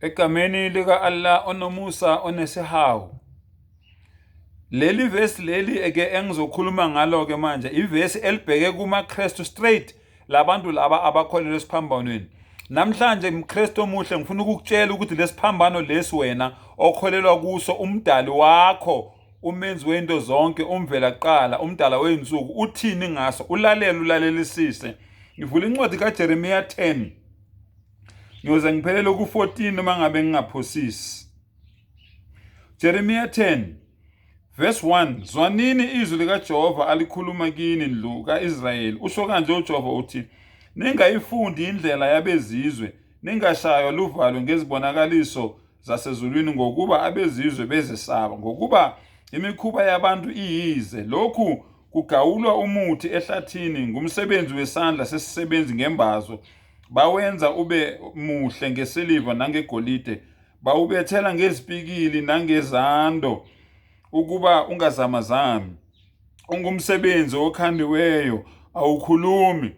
Egameni lika Allah onomusa onesihawu. Leli vesi leli eke engizokhuluma ngalo ke manje ivesi elibheke kumaKristu straight labantu laba abakholelwa esiphambanweni. Namhlanje mKristu omuhle ngifuna ukukutshela ukuthi lesiphambano lesi wena okholelwa kuso umdali wakho umenzi wento zonke umvela kuqala umdala wezinsuku uthini ngaso ulalele ulalelisise. Ngivula incwadi kaJeremiya 10 Ngiyoze ngiphelele ku-14 noma ngabe ngingaphosisi. Jeremiya 10 verse 1 Zwanini izwi likaJehova alikhuluma kini ndlu ka-Israyeli. Usho kanje uJehova uthi, Ningayifundi indlela yabezizwe, ningashaywa luvalo ngezibonakaliso zasezulwini ngokuba abezizwe bezesaba, ngokuba imikhuba yabantu iyize. Lokhu kugawulwa umuthi ehlathini ngumsebenzi wesandla sesisebenzi ngembazo bawenza ube muhle ngesiliva nangegolide bawubethela ngezipikili nangezando ukuba ungazamazami ungumsebenzi okhandiweyo awukhulumi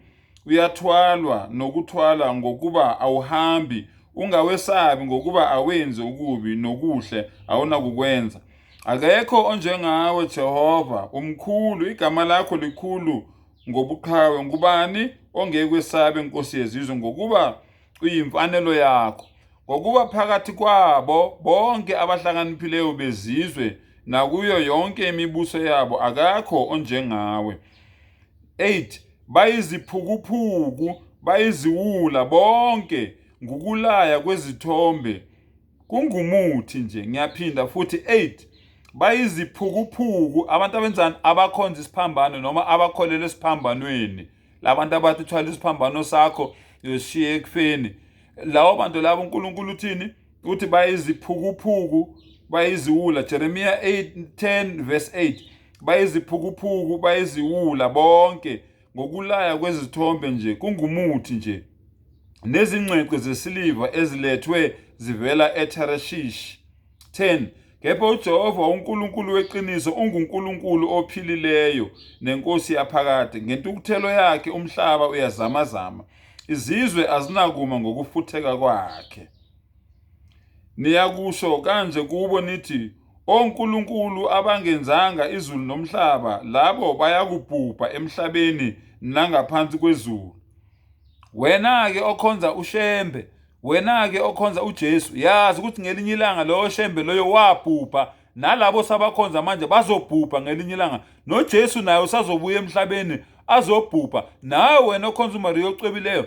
uyathwalwa nokuthwala ngokuba awuhambi ungawesabi ngokuba awenzi okubi nokuhle awunakukwenza akekho onjengawe Jehova umkhulu igama lakho likhulu ngobuqhawe ngubani ongekwesabe nkosi yezizwe ngokuba uyimfanelo yakho ngokuba phakathi kwabo bonke abahlakaniphileyo bezizwe nakuyo yonke imibuso yabo akakho onjengawe 8 bayiziphukuphuku bayiziwula bonke ngukulaya kwezithombe kungumuthi nje ngiyaphinda futhi 8 bayiziphukuphuku abantu abenzani abakhonza isiphambano noma abakholelwa esiphambanweni labantu abathi uthwala isiphambano sakho uyoshiya ekufeni lawo bantu labo uNkulunkulu uthini uthi bayiziphukuphuku bayiziwula Jeremiah 8 10 verse 8 bayiziphukuphuku bayiziwula bonke ngokulaya kwezithombe nje kungumuthi nje nezingcwecwe zesiliva ezilethwe zivela eThareshishi 10 Kepha uJehova uNkulunkulu weqiniso unguNkulunkulu ophilileyo nenkosi yaphakade. Ngentukuthelo yakhe umhlaba uyazamazama, izizwe azinakuma ngokufutheka kwakhe. Niyakusho kanje kubo nithi, Onkulunkulu abangenzanga izulu nomhlaba, labo bayakubhubha emhlabeni nangaphansi kwezulu. Wena-ke okhonza uShembe, wena-ke okhonza uJesu, yazi ukuthi ngelinye ilanga loyo Shembe loyo wabhubha, nalabo sabakhonza manje bazobhubha ngelinye ilanga. NoJesu naye usazobuya emhlabeni azobhubha. Nawe wena okhonza uMariya ocwebileyo,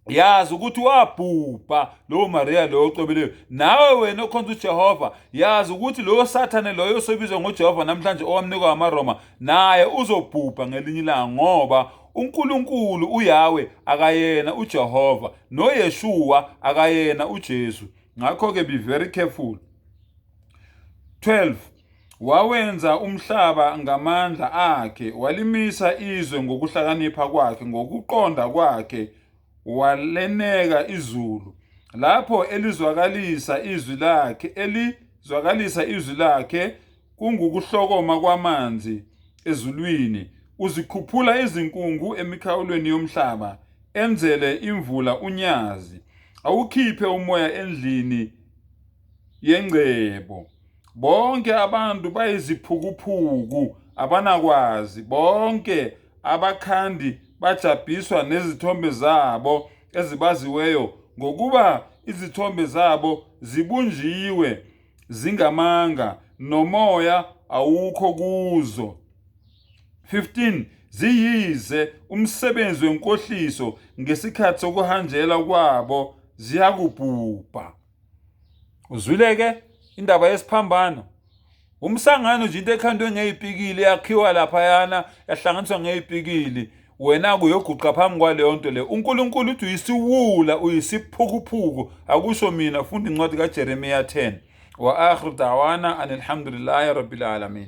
yazi ukuthi wabhubha lowo Maria loyo ocwebileyo. Nawe wena okhonza uJehova, yazi ukuthi loyo Sathane loyo osobizwa ngoJehova namhlanje owamnikwa amaRoma, naye uzobhubha ngelinye ilanga ngoba uNkulunkulu uYahweh akayena uJehova noYeshua akayena uJesu. Ngakho-ke be very careful. 12 Wawenza umhlaba ngamandla akhe, walimisa izwe ngokuhlakanipha kwakhe, ngokuqonda kwakhe waleneka izulu. Lapho elizwakalisa izwi lakhe, elizwakalisa izwi lakhe kungukuhlokoma kwamanzi ezulwini. Uzikhuphula izinkungu emikhawulweni yomhlaba, enzele imvula unyazi. Awukhiphe umoya endlini yengcebo. Bonke abantu bayiziphukuphuku, abanakwazi. Bonke abakhandi bajabhiswa nezithombe zabo ezibaziweyo, ngokuba izithombe zabo zibunjiwe zingamanga, nomoya awukho kuzo. 15 ziyize umsebenzi wenkohliso ngesikhathi sokuhanjelwa kwabo ziyakubhubha. Uzwile ke indaba yesiphambano. Umsangano nje into ekhandwe ngeyipikili yakhiwa laphayana yahlanganiswa ngeyipikili wena kuyoguqa phambi kwaleyo nto leyo. uNkulunkulu uthi uyisiwula uyisiphukuphuku akusho mina funda incwadi kaJeremiya 10 wa akhiru da'wana anilhamdulillahi rabbil alamin.